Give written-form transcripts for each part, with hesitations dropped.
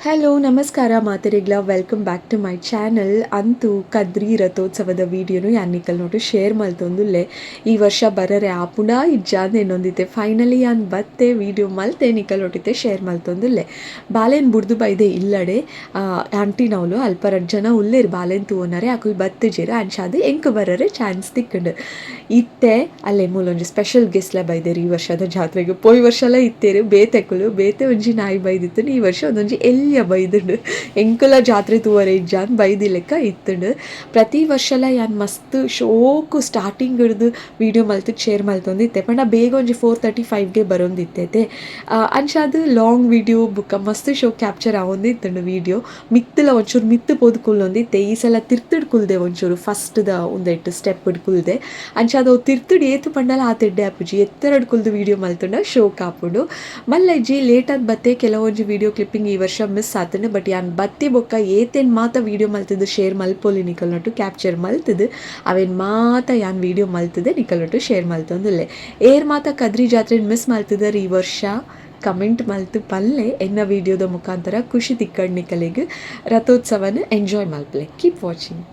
Hello ನಮಸ್ಕಾರ ಮಾತೆರೆಗ್ಲ welcome back to my channel. ಅಂತೂ ಕದ್ರಿ ರಥೋತ್ಸವದ ವಿಡಿಯೋನು ಯಾನ್ ನಿಕಲ್ ನೋಟು ಶೇರ್ ಮಲ್ತೊಂದುಲ್ಲೆ. ಈ ವರ್ಷ ಬರರೆ ಆಪುಂಡ ಇಜ್ಜಾಂದ್ ಎನ್ನೊಂದಿತ್ತೆ. ಫೈನಲಿ ಯಾನ್ ಬತ್ತೆ ವಿಡಿಯೋ ಮಲ್ತೆ ನಿಕಲ್ ಒಟ್ಟಿತ್ತೆ ಶೇರ್ ಮಲ್ತೊಂದುಲ್ಲೆ. ಬಾಲೆನ್ ಬುಡ್ದು ಬೈದೆ ಇಲ್ಲಡೆ ಆಂಟಿನವ್ಲು ಅಲ್ಪ ರಡ್ಡ್ ಜನ ಉಲ್ಲೆರ್ ಬಾಲೆನ್ ತೂವೊನರೆ ಅಕುಲು ಬತ್ತುಜೆರ್ ಅಂಚಾದ್ ಎಂಕ್ ಬರರೆ ಚಾನ್ಸ್ ತಿಕ್ಕುಂಡು. ಇತ್ತೆ ಅಲ್ಲೇ ಮೂಲೊಂಜಿ ಸ್ಪೆಷಲ್ ಗೆಸ್ಟ್ಲ ಬೈದೆರ್ ಈ ವರ್ಷದ ಜಾತ್ರೆಗ್. ಪೋಯಿ ವರ್ಷಲ ಇತ್ತೆರ್ ಬೇತೆಕುಲು ಬೇತೆ ಒಂಜಿ ನಾಯಿ ಬೈದಿತ್ತು, ಈ ವರ್ಷ ಒಂದೊಂಜಿ ಎಲ್ಯ ಬೈದುಂಡು. ಎಂಕುಲ ಜಾತ್ರೆ ತೂವರೆ ಇಜ್ಜಾನ್ ಬೈದಿ ಲೆಕ್ಕ ಇತ್ತುಂಡು. ಪ್ರತಿ ವರ್ಷಲ ಯಾನ್ ಮಸ್ತ್ ಶೋಕು ಸ್ಟಾರ್ಟಿಂಗ್ ಹಿಡ್ದು ವಿಡಿಯೋ ಮಲ್ತು ಶೇರ್ ಮಲ್ತೊಂದಿತ್ತೆ. ಪಂಡ ಬೇಗ ಒಂಜಿ 4:35ಗೆ ಬರೋಂದಿತ್ತೈತೆ. ಅಂಚಾದ್ ಲಾಂಗ್ ವಿಡಿಯೋ ಬುಕ್ಕ ಮಸ್ತ್ ಶೋ ಕ್ಯಾಪ್ಚರ್ ಆವೊಂದಿತ್ತುಂಡು ವಿಡಿಯೋ. ಮಿತ್ತುಲ ಒಂಚೂರು ಮಿತ್ತು ಪೋದು ಕುಲ್ಲೊಂದಿತ್ತೆ. ಈ ಸಲ ತಿರ್ತುಡ್ ಕುಲ್ದೆ ಒಂಚೂರು ಫಸ್ಟ್ ದ ಉಂದೆಟ್ ಸ್ಟೆಪ್ ಕುಲ್ದೆ. ಅಂಚಾದ್ ಅವು ತಿರ್ತುಡ್ ಏತು ಪಂಡಲ ಆತ್ ಎಡ್ಡೆ ಆಪುಜಿ. ಎತ್ತರಡ್ ಕುಲ್ದು ವಿಡಿಯೋ ಮಲ್ತುಂಡ ಶೋಕ್ ಆಪುಂಡು. ಮಲ್ಲಜ್ಜಿ ಲೇಟಾದ್ ಬತ್ತೆ. ಕೆಲವೊಂಜಿ ವಿಡಿಯೋ ಕ್ಲಿಪ್ಪಿಂಗ್ ಈ ವರ್ಷ ಮಿಸ್ ಆತುಂಡು. ಬಟ್ ಯಾನ್ ಬತ್ತಿ ಬೊಕ್ಕ ಏತೇನ್ ಮಾತ ವಿಡಿಯೋ ಮಲ್ತುದು ಶೇರ್ ಮಲ್ಪೊಲಿ ನಿಕಲ್ನೊಟ್ಟು ಕ್ಯಾಪ್ಚರ್ ಮಲ್ತುದು ಅವೇನ್ ಮಾತ ಯಾನ್ ವಿಡಿಯೋ ಮಲ್ತುದೆ ನಿಕಲ್ನೊಟ್ಟು ಶೇರ್ ಮಲ್ತೊಂದುಲ್ಲೆ. ಏರ್ ಮಾತ ಕದ್ರಿ ಜಾತ್ರೆನ್ ಮಿಸ್ ಮಲ್ತುದರ್ ಈ ವರ್ಷ ಕಮೆಂಟ್ ಮಲ್ತು ಪಲ್ಲೆ. ಎನ್ನ ವಿಡಿಯೋದ ಮುಖಾಂತರ ಖುಷಿ ತಿಕ್ಕಡ್ ನಿಕಲೆಗ್. ರಥೋತ್ಸವನ ಎಂಜಾಯ್ ಮಲ್ಪಲೆ. Keep watching.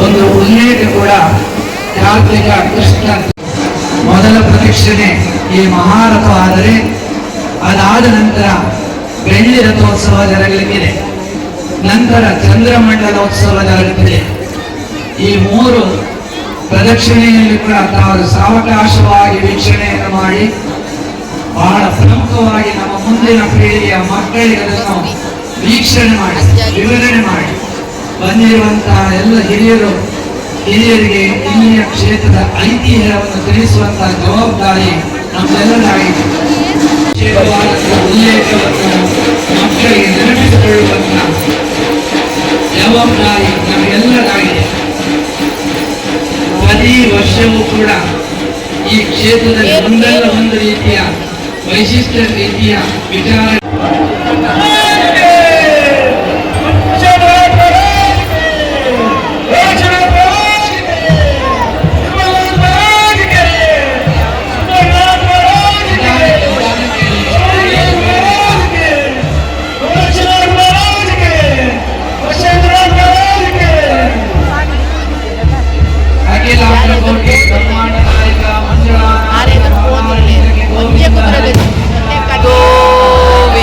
ಒಂದು ಉಲ್ಲೇಖ ಕೂಡ ಕಾರ್ತಿಕ ಕೃಷ್ಣ ಮೊದಲ ಪ್ರದಕ್ಷಿಣೆ ಈ ಮಹಾರಥ ಆದರೆ ಅದಾದ ನಂತರ ಬೆಳ್ಳಿ ರಥೋತ್ಸವ ಜರಗಲಿಕ್ಕಿದೆ. ನಂತರ ಚಂದ್ರಮಂಡಲೋತ್ಸವ ಜರುಗುತ್ತಿದೆ. ಈ ಮೂರು ಪ್ರದಕ್ಷಿಣೆಯಲ್ಲಿ ಕೂಡ ತಾವು ಸಾವಕಾಶವಾಗಿ ವೀಕ್ಷಣೆಯನ್ನು ಮಾಡಿ ಬಹಳ ಪ್ರಮುಖವಾಗಿ ನಮ್ಮ ಮುಂದಿನ ಪೀಳಿಗೆಯ ಮಕ್ಕಳಿಗೆ ಅದನ್ನು ವೀಕ್ಷಣೆ ಮಾಡಿ ವಿವರಣೆ ಮಾಡಿ ಬಂದಿರುವಂತಹ ಎಲ್ಲ ಹಿರಿಯರಿಗೆ ಇಲ್ಲಿಯ ಕ್ಷೇತ್ರದ ಐತಿಹ್ಯವನ್ನು ತಿಳಿಸುವಂತಹ ಜವಾಬ್ದಾರಿ ನಮ್ಮೆಲ್ಲರಾಗಿದೆ. ಉಲ್ಲೇಖವನ್ನು ಮಕ್ಕಳಿಗೆ ನೆನಪಿಸಿಕೊಳ್ಳುವಂತಹ ಜವಾಬ್ದಾರಿ ನಮಗೆಲ್ಲರಾಗಿದೆ. ಪ್ರತಿ ವರ್ಷವೂ ಕೂಡ ಈ ಕ್ಷೇತ್ರದಲ್ಲಿ ಒಂದಲ್ಲ ಒಂದು ರೀತಿಯ ವೈಶಿಷ್ಟ್ಯ ರೀತಿಯ ವಿಚಾರ Govinda.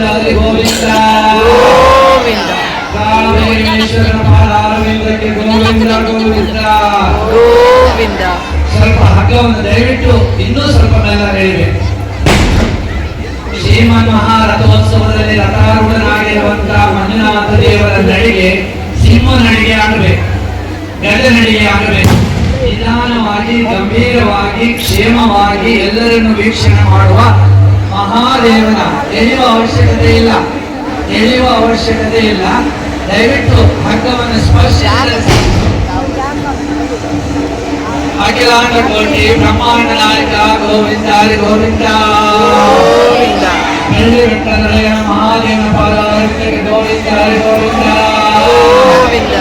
Hari Govinda. Govinda. ಕಾಳಭೈರವೇಶ್ವರನ ಪಾದಾರವಿಂದಕ್ಕೆ Govinda Govinda. Govinda. ಸ್ವಲ್ಪ ಹಗ್ಗವನ್ನು ದಯವಿಟ್ಟು ಇನ್ನೂ ಸ್ವಲ್ಪ ಮೇಲೆ ಹೇಳಬೇಕು. ಶ್ರೀಮನ್ ಮಹಾರಥೋತ್ಸವದಲ್ಲಿ ರಥಾರೂಢನಾಗಿರುವಂತಹ ಮಂಜುನಾಥ ದೇವರ ನಡಿಗೆ ಸಿಂಹ ನಡಿಗೆ ಆಗಬೇಕು, ಗಜ ನಡಿಗೆ ಆಗಬೇಕು. ನಿಧಾನವಾಗಿ, ಗಂಭೀರವಾಗಿ, ಕ್ಷೇಮವಾಗಿ ಎಲ್ಲರನ್ನು ವೀಕ್ಷಣೆ ಮಾಡುವ ಮಹಾದೇವನ ಎಳೆಯುವ ಅವಶ್ಯಕತೆ ಇಲ್ಲ, ಎಳೆಯುವ ಅವಶ್ಯಕತೆ ಇಲ್ಲ. ದಯವಿಟ್ಟು ಹಗ್ಗವನ್ನು ಸ್ಪರ್ಶಿಸಿದರೆ ಅಖಿಲಾಂಡ ಕೋಟಿ ಬ್ರಹ್ಮಾಂಡ ನಾಯಕ ಗೋವಿಂದ ಹರಿ ಗೋವಿಂದ. ಗೋವಿಂದ. ಬೆಳ್ಳಿ ಬೆಟ್ಟದೊಳಗಿನ ಮಹಾದೇವನ ಪಾದಾರವಿಂದಕ್ಕೆ ಗೋವಿಂದ ಹರಿ ಗೋವಿಂದ. ಗೋವಿಂದ.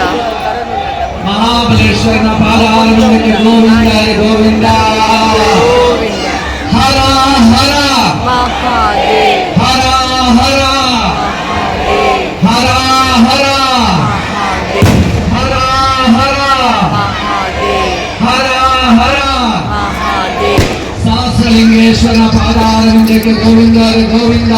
ಮಹಾಬಲೇಶ್ವರನ ಪಾದಾರವಿಂದಕ್ಕೆ ಗೋವಿಂದ ಹರಿ ಗೋವಿಂದ. ಗೋವಿಂದ. ಹರ ಹರ ಮಹಾದೇವ್. ಹರ ಹರ ಹರ ಹರ ಮಹಾದೇವ್. ಹರ ಹರ ಮಹಾದೇವ್. ಹರ ಹರ ಮಹಾದೇವ್. ಸಹಸ್ರಲಿಂಗೇಶ್ವರ ಪಾದಾರವಿಂದಕ್ಕೆ ಗೋವಿಂದ ಹರಿ ಗೋವಿಂದ.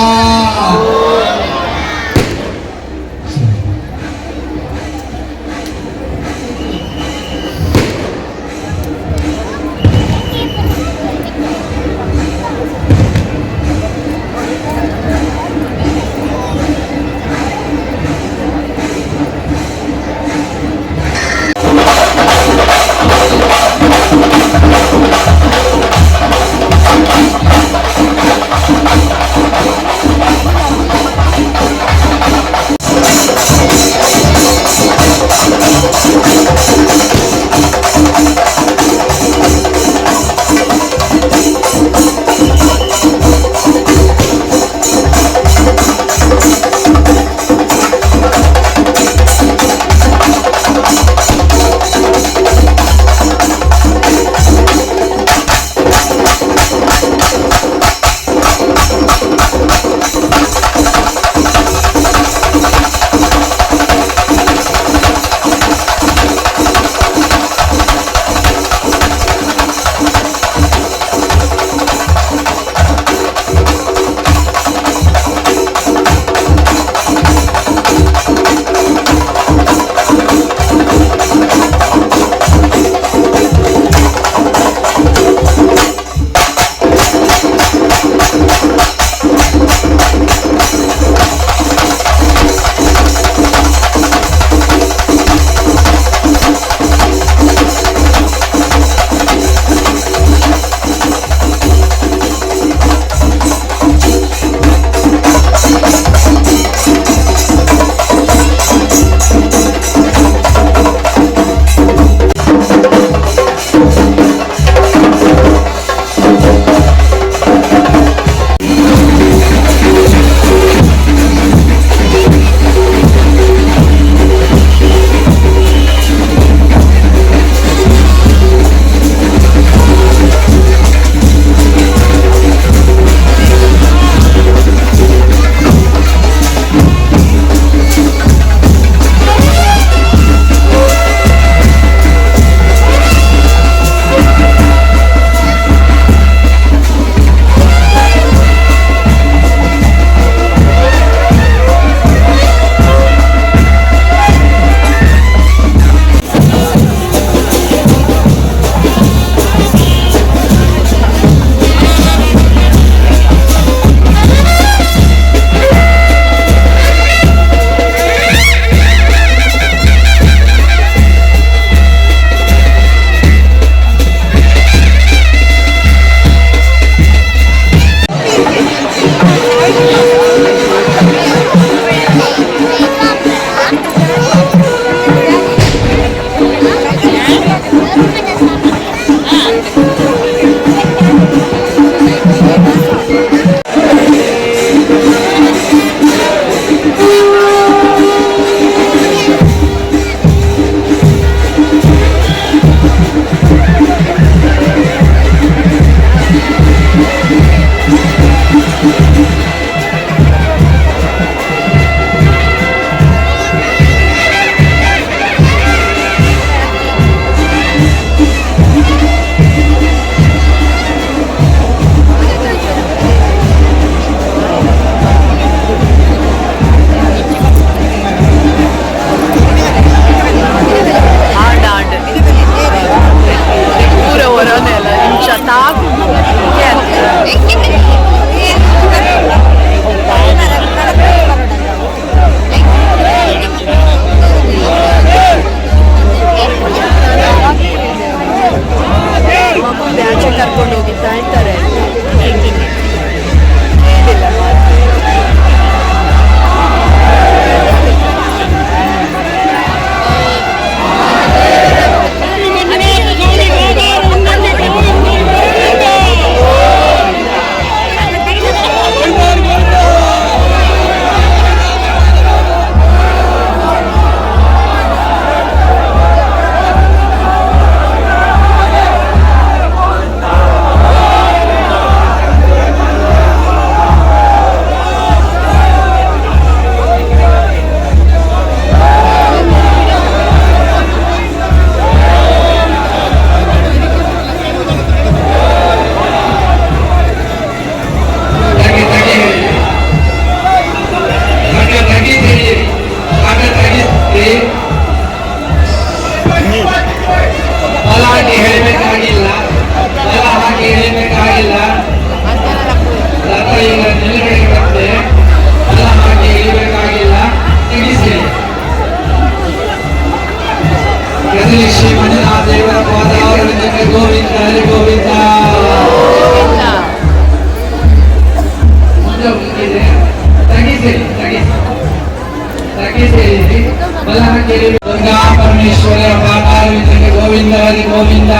ಬಲಹಂಗೇರಿ ದುರ್ಗಾ ಪರಮೇಶ್ವರಿಯ ಪಾದಾರವಿಂದಕ್ಕೆ ಗೋವಿಂದ ಹರಿ ಗೋವಿಂದ.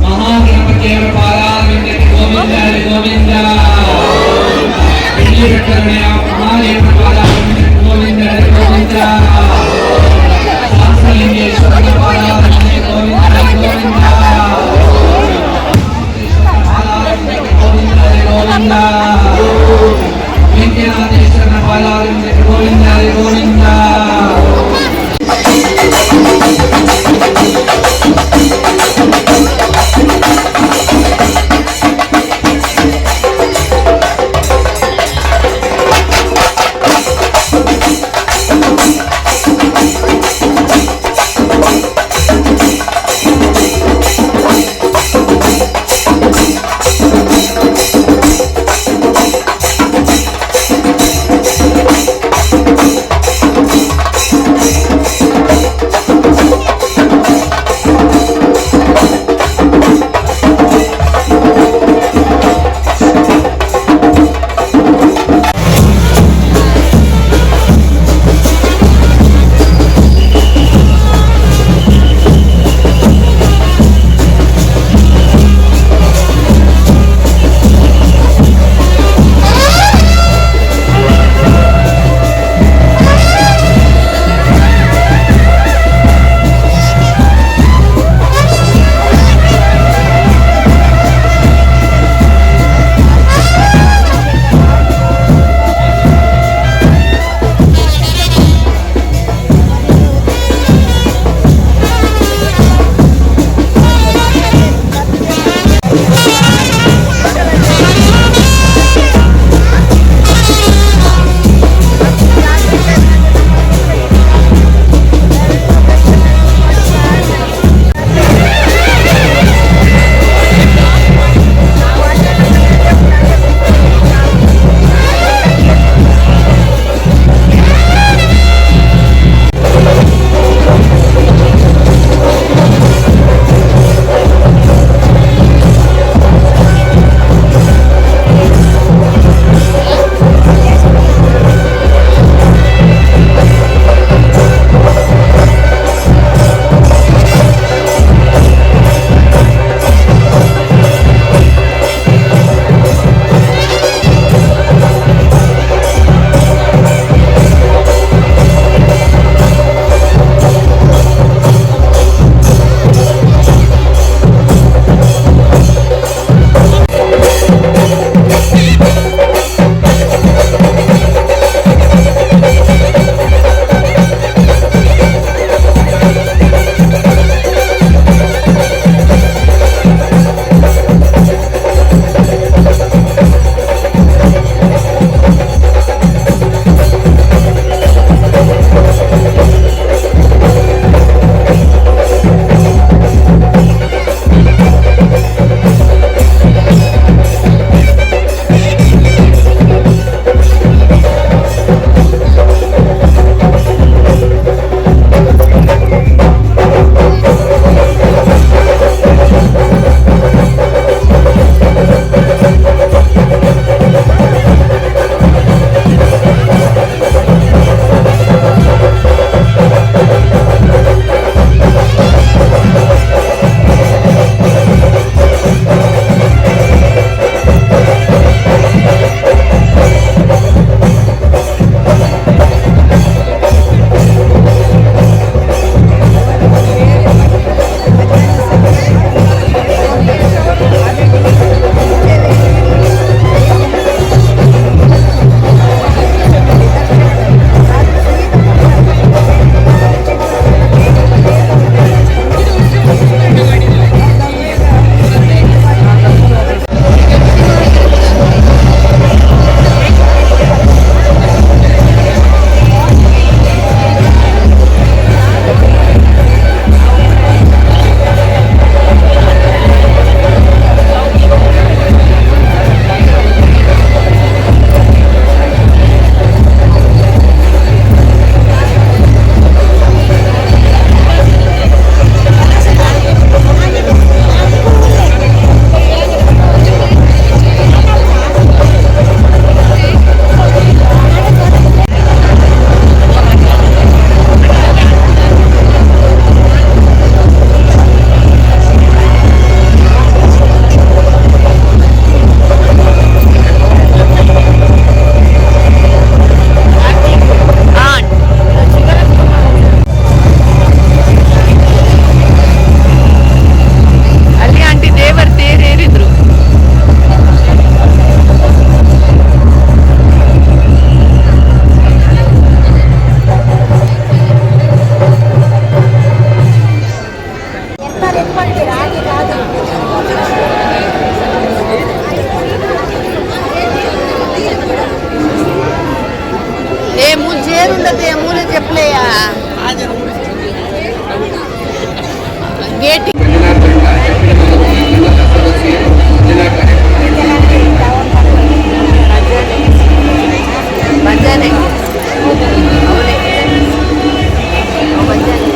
ಮಹಾಗಣಪತಿಯವರ ಪಾದಾರವಿಂದಕ್ಕೆ ಗೋವಿಂದ ಹರಿ ಗೋವಿಂದ. ಬೆಳ್ಳಿ ಬೆಟ್ಟದೊಡೆಯ ಮಹಾದೇವರ ಪಾದಾರವಿಂದಕ್ಕೆ ಗೋವಿಂದ ಹರಿ ಗೋವಿಂದ. ಸಹಸ್ರಲಿಂಗೇಶ್ವರನ ಪಾದಾರವಿಂದಕ್ಕೆ ಗೋವಿಂದ ಹರಿ ಗೋವಿಂದ. ಪಾದಾರವಿಂದಕ್ಕೆ ಗೋವಿಂದ ಹರಿ ಗೋವಿಂದ. ವೆಂಕಟನಾಥೇಶ್ವರನ ಪಾದಾರವಿಂದಕ್ಕೆ ಗೋವಿಂದ ಹರಿ ಗೋವಿಂದ. ತೇರುಂಡತೆ ಮೂಲೆ ಚೆಪ್ಪಲೆಯ ಗೇಟ್. ಭಜನಾ ತಂಡ, ದಕ್ಷಿಣ ಸದಸ್ಯರು ಭಜನಾ ಕಾರ್ಯಕ್ರಮ. ಭಜನೆ ಅವನೇ ಭಜನೆ.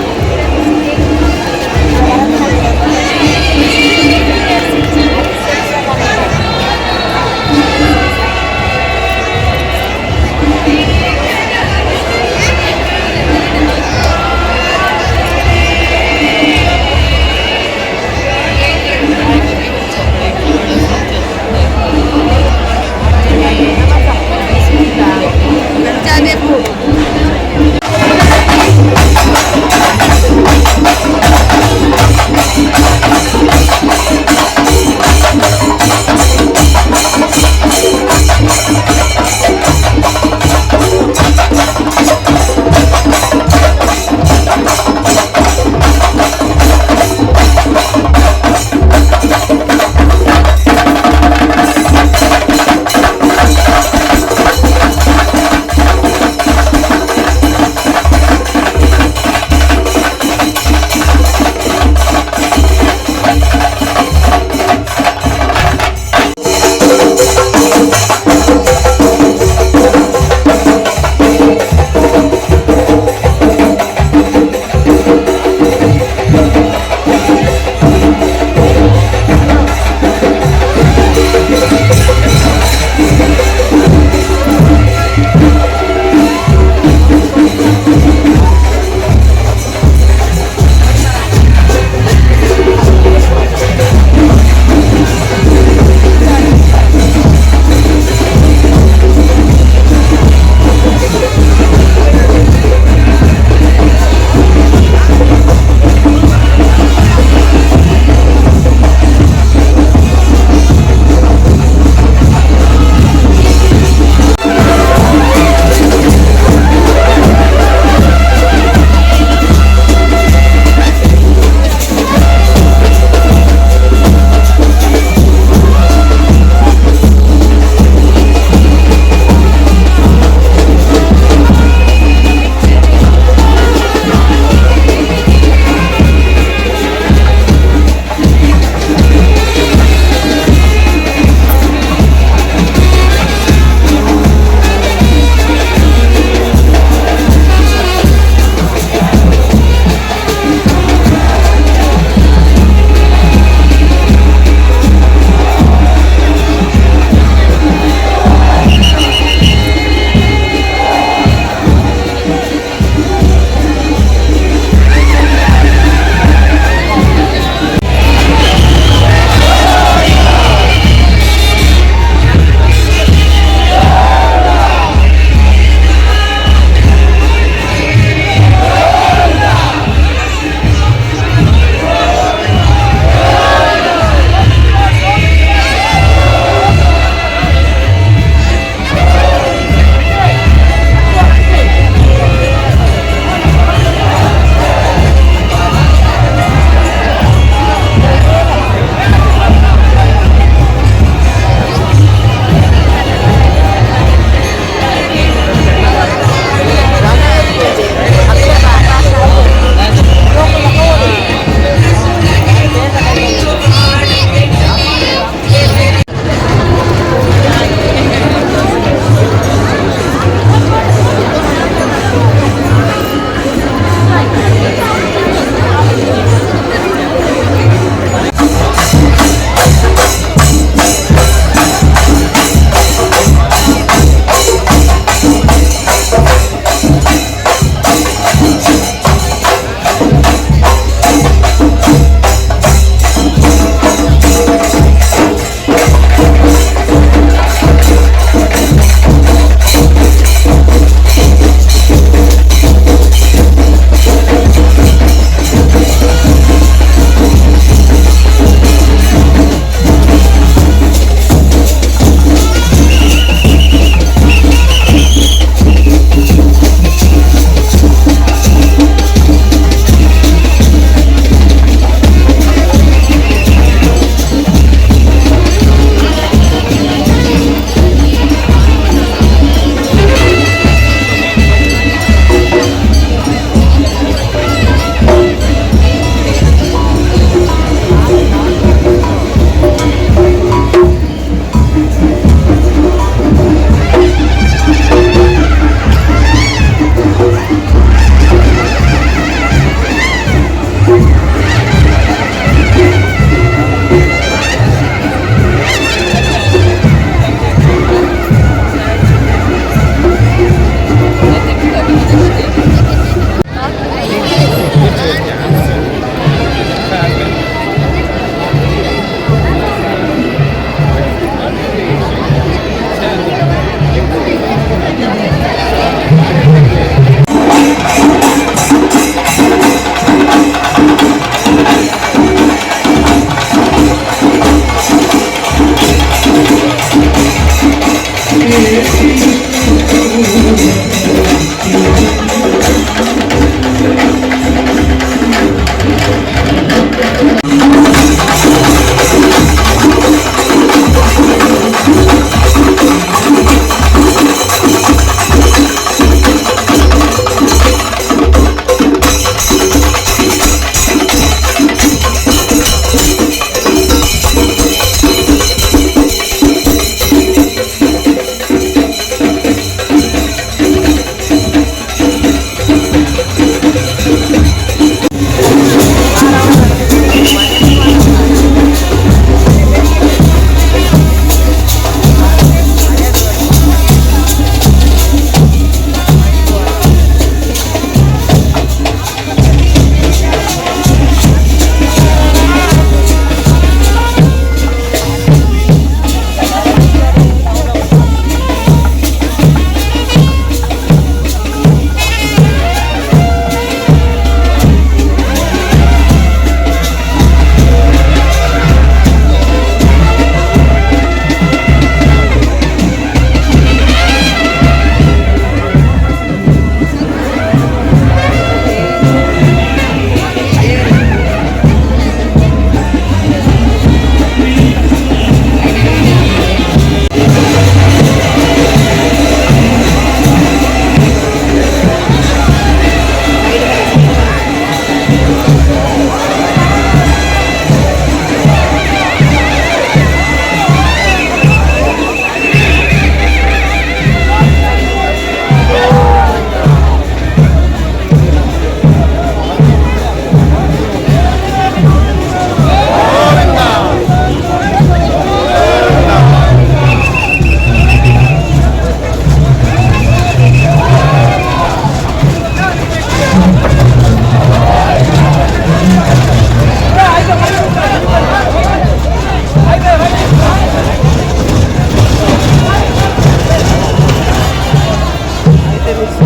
ಮಿತ್ತ್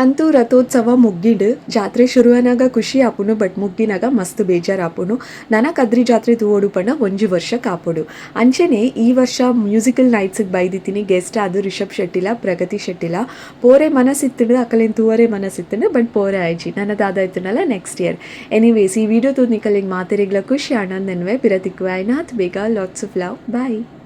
ಅಂತೂ ರಥೋತ್ಸವ ಮುಗ್ಗಿಂಡು. ಜಾತ್ರೆ ಶುರುವನಾಗ ಖುಷಿ ಆಪುಂಡು, ಬಟ್ ಮುಗ್ಗಿನಾಗ ಮಸ್ತ್ ಬೇಜಾರು ಆಪುಂಡು. ನನ ಕದ್ರಿ ಜಾತ್ರೆ ತೂವೊಡು ಪಂಡ ಒಂಜಿ ವರ್ಷ ಕಾಪೊಡು. ಅಂಚೆನೆ ಈ ವರ್ಷ ಮ್ಯೂಸಿಕಲ್ ನೈಟ್ಸ್ಗೆ ಬೈದಿತ್ತೀನಿ ಗೆಸ್ಟ್ ಆದ್ ರಿಷಬ್ ಶೆಟ್ಟಿಲ, ಪ್ರಗತಿ ಶೆಟ್ಟಿಲ. ಪೋರೆ ಮನಸ್ಸಿತ್ತುಂಡು, ಅಕಲೆನ್ ತೂವರೆ ಮನಸ್ಸಿತ್ತುಂಡು, ಬಟ್ ಪೋರೆ ಆಯ್ಜಿ. ನನ್ನ ದಾದ ಇತ್ತುಂಡಲ ನೆಕ್ಸ್ಟ್ ಇಯರ್. ಎನಿವೇಸ್, ಈ ವಿಡಿಯೋ ತೂದು ನಿಕಲೆಗ್ ಮಾತೆರೆಗ್ಲ ಖುಷಿ ಆಂಡ್ ಅಂದ್ ಎನ್ನುವೆ. ಪಿರ ತಿಕ್ಕುವೆ ಆಯ್ನಾತ್ ಬೇಗ. Lots of love, bye.